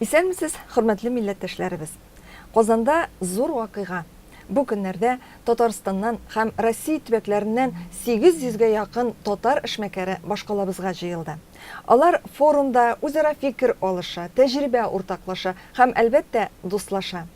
Исәнмесез, хөрмәтле милләттәшләребез! Казанда зур вакыйга. Бу көннәрдә Татарстаннан һәм Россия төбәкләреннән 800 гә якын татар эшмәкәре башкалабызга җыелды. Алар форумда үзара фикер алыша, тәҗрибә уртаклаша һәм, әлбәттә, дуслаша.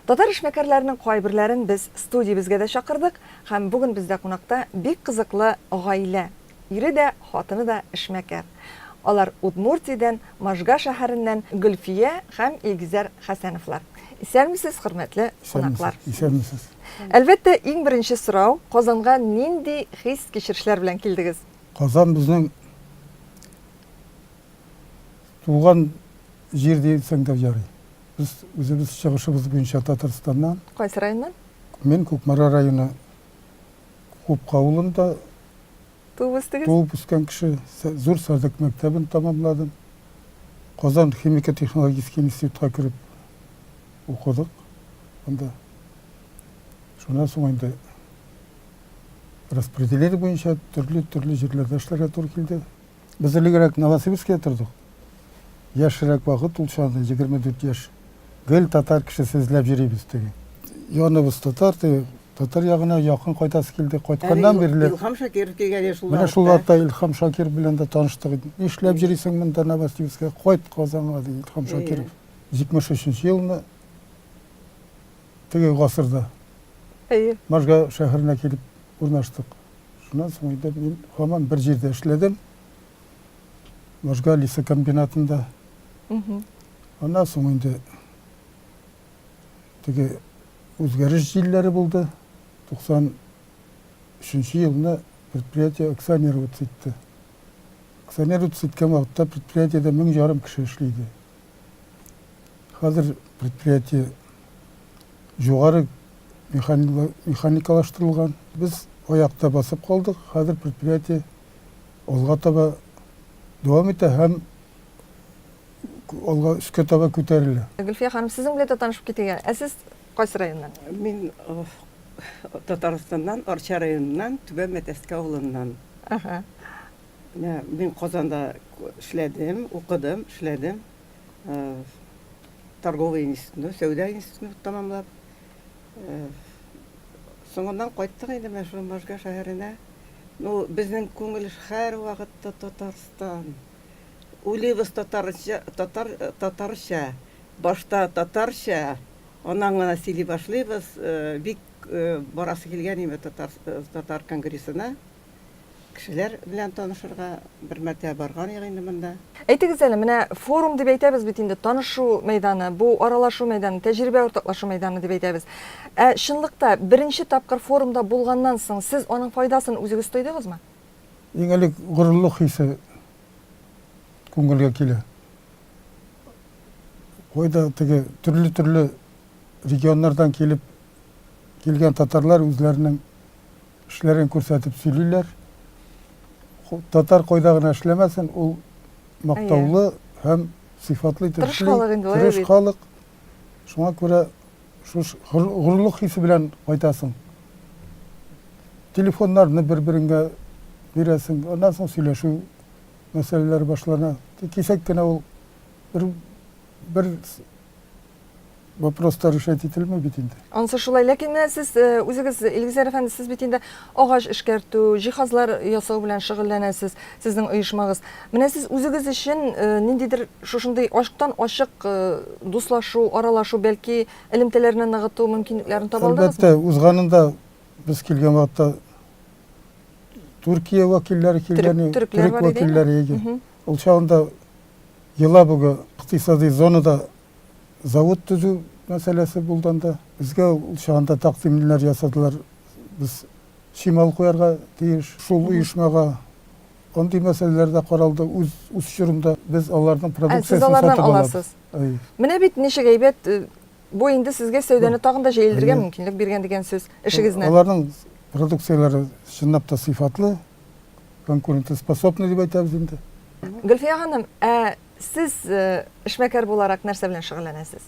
Татар эшмәкәрләренең кайберләрен без студиябезгә дә чакырдык һәм бүген бездә кунакта бик кызыклы гаилә. Ире дә, хатыны да эшмәкәр. Алар Удмуртиядән, Можга шәһәреннән Гөлфия һәм Илгизәр Хәсәновлар. Исәнмесез, хөрмәтле кунаклар. Исәнмесез. Әлбәттә, иң беренче сорау, Казанга нинди хис-кичерешләр белән килдегез? Казан безнең туган җир дисәң дә ярый. Без үзебез чыгышыбыз буенча Татарстаннан. Кайсы районнан? Мин Кукмара районы Купка авылында туып үстегез? Туып үскән кеше, Зур Сәрдек мәктәбен тәмамладым. Казан химико-технологический институтка кереп укыдык анда. Шуннан соң инде распределение буенча төрле-төрле җирләрдә эшләргә туры килде. Без элегрәк Новосибирскида тордык. Яшьрәк вакыт ул чагында, 24 яшь. Гел татар кешесе эзләп йөрибез теге. Яныбыз татар, теге татар ягына якын кайтасы килде. Кайтканнан бирле Илһам Шакиров килгән иде шул вакытта. Менә шул вакытта Илһам Шакиров белән дә таныштык. Нишләп йөрисең монда Новосибирскида? Кайт Казанга, ди Илһам Шакиров. 73 елны теге гасырда Әйе. Можга шәһәренә килеп урнаштык. Шуннан соң инде мин һаман бер җирдә эшләдем. Можга лесокомбинатында. Аннан соң инде теге үзгәреш җилләре булды. 93 елны предприятие акционироваться итте. Акционироваться иткән вакытта предприятиедә 1500 кеше эшли иде. Хәзер предприятие югары механикалаштырылган. Без аякта басып калдык. Хәзер предприятие алга таба дәвам итә һәм алга өскә таба күтәрелә. Гөлфия ханым, сезнең белән дә танышып китик әле. Ә сез кайсы районнан? Мин Татарстаннан, Арча районыннан, Түбән Мәтәскә авылыннан. Ага. Менә мин Казанда эшләдем, укыдым, эшләдем. Торговый институтны, сәүдә институтын тәмамлап. Соңыннан кайттык инде менә шул Можга шәһәренә. Ну, безнең күңел һәрвакытта Татарстан. Уйлыйбыз татарча, татар, татарча. Башта татарча, аннан гына сөйли башлыйбыз. Бик барасы килгән иде татар, татар конгрессына. Кешеләр белән танышырга бер мәртәбә барган идек инде монда. Әйтегез әле, менә форум дип әйтәбез бит инде, танышу мәйданы, бу аралашу мәйданы, тәҗрибә уртаклашу мәйданы дип әйтәбез. Ә чынлыкта беренче тапкыр форумда булганнан соң сез аның файдасын үзегез тойдыгызмы? Иң элек горурлык хисе күңелгә килә. Кайда теге төрле-төрле регионнардан килеп килгән татарлар үзләренең Эшләрен күрсәтеп сөйлиләр. Татар кайда гына эшләмәсен, ул мактаулы һәм сыйфатлы итеп эшли. Тырыш халык инде ул, Тырыш халык. Шуңа күрә шуш горурлык хисе белән кайтасың. Телефоннарны бер-береңә бирәсең, аннан соң сөйләшү мәсьәләләре башлана. Кисәк кенә ул бер бер Вопрос та решать ителми бит инде. Анысы шулай. Ләкин менә сез э, үзегез, Илгизәр әфәнде, сез бит инде агач эшкәртү, җиһазлар ясау белән шөгыльләнәсез, сезнең оешмагыз. Менә сез үзегез өчен э, ниндидер шушындый ачыктан-ачык э, дуслашу, аралашу, бәлки элемтәләрне ныгыту мөмкинлекләрен таба алдыгызмы? Әлбәттә, узганында без килгән вакытта Төркия вәкилләре килгән, төрек вәкилләре иде. Ул чагында Елабуга икътисади зонада Завод төзү мәсьәләсе булды анда. Безгә ул чагында тәкъдимнәр ясадылар. Без чимал куярга тиеш шул оешмага. Андый мәсьәләләр дә каралды үз үз чорында. Без аларның продукциясен сатып алабыз. Әйе. Менә бит ничек әйбәт, бу инде сезгә сәүдәне тагын да җәелдерергә мөмкинлек биргән дигән сүз, эшегезне. Аларның продукцияләре чынлап та сыйфатлы, конкурентоспособный дип әйтәбез инде. Гөлфия ханым, ә Сез эшмәкәр буларак нәрсә белән шөгыльләнәсез?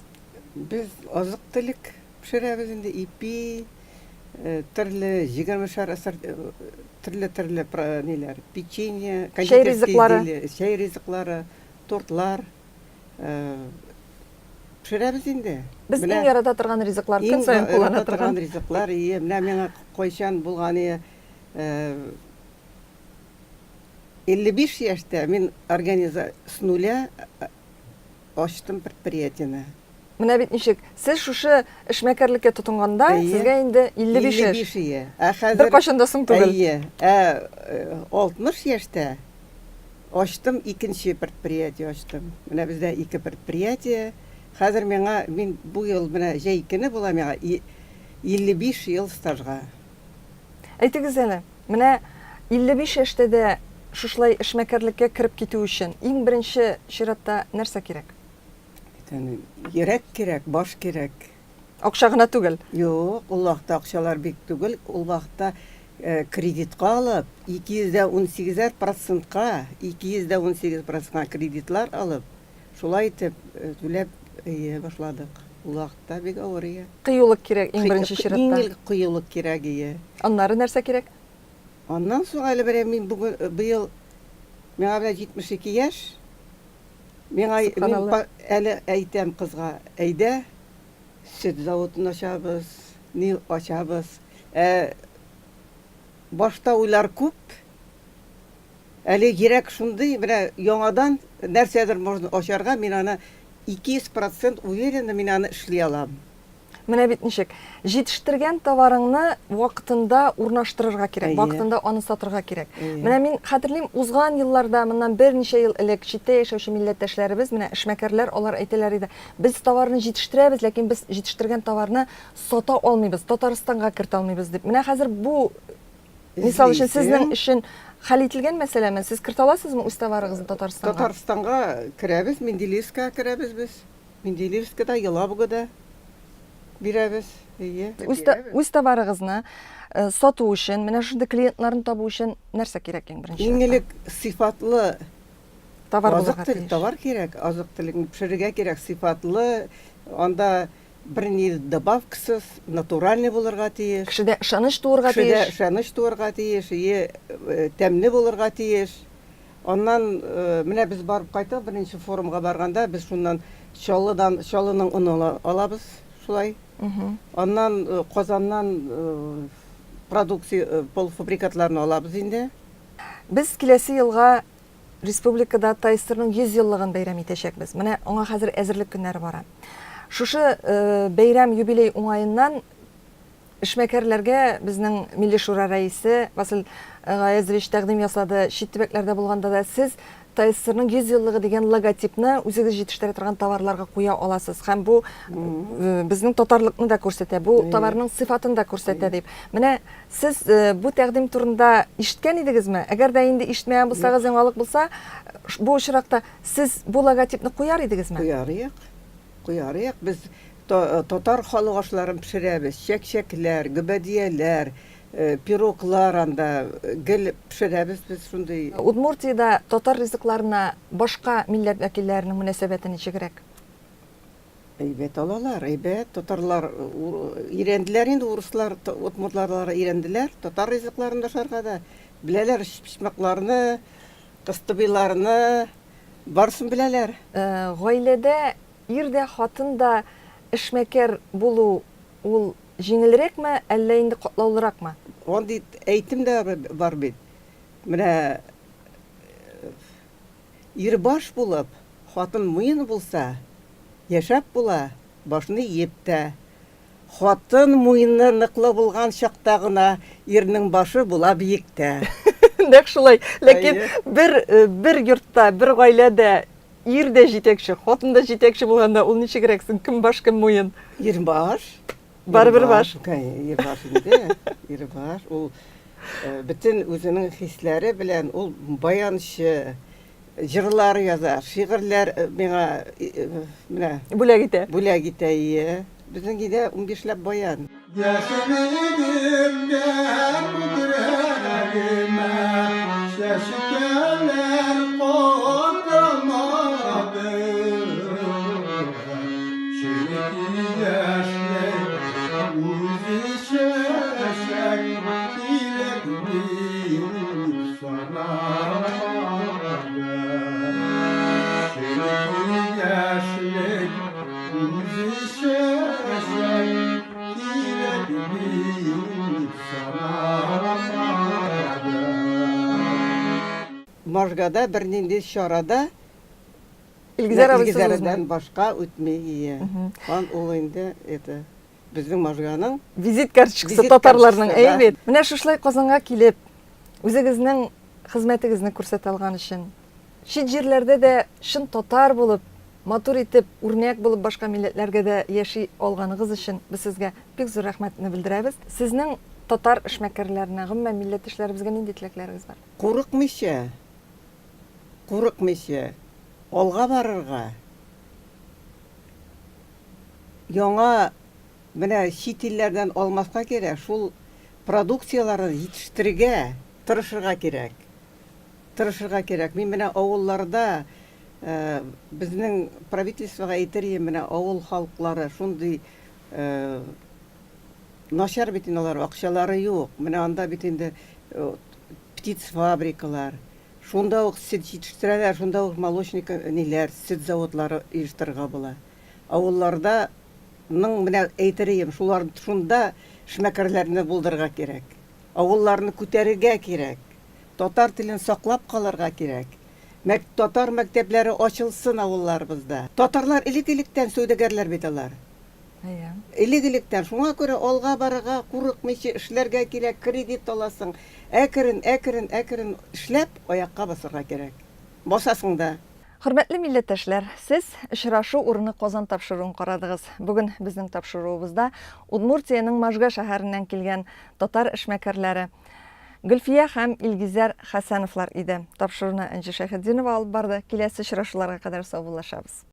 Без азык-төлек пешерәбез инде, ипи, төрле егермешәр төрле-төрле ниләр, печенье, кондитерские изделия, чәй ризыклары, тортлар. Пешерәбез инде. Без иң ярата торган ризыклар, көн саен куллана торган. Иң ярата торган ризыклар, ие. Менә миңа кайчан булган ие, 55 яшьтә мин организа с нуля ачтым предприятиене. Менә бит ничек, сез шушы эшмәкәрлеккә тотынганда, сезгә инде 55 яшь. 55, ие. Ә хәзер Беркайчан да соң түгел. Әйе. Ә 60 яшьтә ачтым, икенче предприятие ачтым. Менә бездә ике предприятие. Хәзер миңа, мин бу ел менә җәй көне була миңа 55 ел стажга. Әйтегез әле, менә 55 яшьтә дә шушылай эшмәкәрлеккә кереп китү өчен иң беренче чиратта нәрсә кирәк? Йөрәк кирәк, баш кирәк. Акча гына түгел. Юк, ул вакытта акчалар бик түгел. Ул вакытта кредитка алып, 218 процентка, 218 процентка кредитлар алып, шулай итеп түләп башладык. Ул вакытта бик авыр ие. Кыюлык кирәк иң беренче чиратта. Иң элек кыюлык кирәк ие. Аннары нәрсә кирәк? Аннан соң әле менә мин бүген быел миңа менә 72 яшь. Миңа мин әле әйтәм кызга, әйдә, сөт заводын ачабыз, ни ачабыз. Ә башта уйлар күп. Әле йөрәк шундый, менә яңадан нәрсәдер можно ачарга, мин аны 200 процент уверена, мин аны эшли алам. Менә бит ничек. Җитештергән товарыңны вакытында урнаштырырга кирәк, вакытында аны сатырга кирәк. Менә мин хәтерлим, узган елларда, моннан берничә ел элек читтә яшәүче милләттәшләребез, менә эшмәкәрләр, алар әйтәләр иде, без товарны җитештерәбез, ләкин без җитештергән товарны сата алмыйбыз, Татарстанга кертә алмыйбыз дип. Менә хәзер бу, мисал өчен, сезнең өчен хәл ителгән мәсьәләме? Сез кертә аласызмы үз товарыгызны Татарстанга? Татарстанга керәбез, Менделеевскага керәбез без. Менделеевскида, Елабугада бирәбез, әйе. Үз, үз товарыгызны сату өчен, менә шундый клиентларны табу өчен нәрсә кирәк иң беренче? Иң элек сыйфатлы товар булырга тиеш. Товар кирәк, азык-төлекне пешерергә кирәк, сыйфатлы, анда берни добавкасыз, натуральный булырга тиеш. Кешедә ышаныч туырга тиеш. Кешедә ышаныч туырга тиеш, әйе, тәмле булырга тиеш. Аннан менә без барып кайттык, беренче форумга барганда без шуннан Чаллыдан, Чаллының оны алабыз шулай. Аннан Казаннан продукция, полуфабрикатларны алабыз инде. Без киләсе елга республикада ТАССРның 100 еллыгын бәйрәм итәчәкбез. Менә аңа хәзер әзерлек көннәре бара. Шушы бәйрәм юбилей уңаеннан Эшмәкәрләргә безнең Милли Шура рәисе Васил Гаязович тәкъдим ясады, чит төбәкләрдә булганда да сез ТАССРның 100 еллыгы дигән логотипны үзегез җитештерә торган товарларга куя аласыз һәм бу безнең татарлыкны да күрсәтә, бу товарның сыйфатын да күрсәтә дип. Менә сез бу тәкъдим турында ишеткән идегезме? Әгәр дә инде ишетмәгән булсагыз, яңалык булса, бу очракта сез бу логотипны куяр идегезме? Куяр идек. Куяр идек. Без Татар халык ашларын пешерәбез, чәк-чәкләр, гөбәдияләр, пироглар анда гел пешерәбез без шундый. Удмуртиядә татар ризыкларына башка милләт вәкилләренең мөнәсәбәте ничегрәк? Әйбәт алалар, әйбәт. Татарлар өйрәнделәр инде, урыслар, удмуртлар өйрәнделәр татар ризыкларын ашарга да. Беләләр өчпочмакларны, кыстыбыйларны, барысын беләләр. Гаиләдә Ир дә, хатын да эшмәкәр булу ул җиңелрәкме, әллә инде катлаулыракмы? Андый әйтем дә бар бит. Менә ир баш булып, хатын муен булса, яшәп була, башны иеп тә. Хатын муены ныклы булган чакта гына ирнең башы була биектә. Нәкъ шулай. Ләкин бер, бер йортта, бер гаиләдә ир дә җитәкче, хатын да җитәкче булганда ул ничегрәк соң? Кем баш, кем муен? Ир баш. Барыбер баш. Ир баш инде. Ир баш. Ул бөтен үзенең хисләре белән ул баянчы, Җырлар яза, шигырьләр миңа менә. Бүләк итә. Бүләк итә, ие. Безнең өйдә унбишләп баян. Яшьлегемдә күкрәгемә чәчкәләр кадамады. Чөнки яшьлек үзе чәчәк кирәк дип санамады. Чөнки яшьлек мин дип санамадым. Можгада бернинди чара да Илгизәр абыйсыз узмый. Илгизәрдән башка үтми, ие. Ан ул инде это безнең Можганың визит карточкасы Визит татарларның, карточкасы, әйе да. бит. Менә шушылай Казанга килеп, үзегезнең хезмәтегезне күрсәтә алган өчен, чит җирләрдә дә чын татар булып, матур итеп, үрнәк булып башка милләтләргә дә яши алганыгыз өчен без сезгә бик зур рәхмәтне белдерәбез. Сезнең татар эшмәкәрләренә, гомумән милләттәшләребезгә нинди теләкләрегез бар? Курыкмыйча, курыкмыйча алга барырга, яңа менә чит илләрдән алмаска кирәк, шул продукцияләрне җитештерергә тырышырга кирәк. Тырышырга кирәк. Мин менә авылларда безнең правительствога әйтер идем, менә авыл халыклары шундый начар бит инде алар, акчалары юк. Менә анда бит инде птицфабрикалар, шунда ук сөт җитештерәләр, шунда ук молочный ниләр, сөт заводлары оештырырга була. Авылларда ның менә әйтер идем, шулар шунда эшмәкәрләрне булдырырга кирәк. Авылларны күтәрергә кирәк. Татар телен саклап калырга кирәк. Мәк татар мәктәпләре ачылсын авылларыбызда. Татарлар элек-электән сәүдәгәрләр бит алар. Әйе. Элек-электән. Шуңа күрә алга барырга курыкмыйча эшләргә кирәк, кредит аласың. Әкрен, әкрен, әкрен эшләп, аякка басарга кирәк. Басасың да. Хөрмәтле милләттәшләр, сез Очрашу урыны Казан тапшыруын карадыгыз. Бүген безнең тапшыруыбызда Удмуртиянең Можга шәһәреннән килгән татар эшмәкәрләре Гөлфия һәм Илгизәр Хәсәновлар иде. Тапшыруны Энҗе Шәйхетдинова алып барды. Киләсе очрашуларга кадәр саубуллашабыз.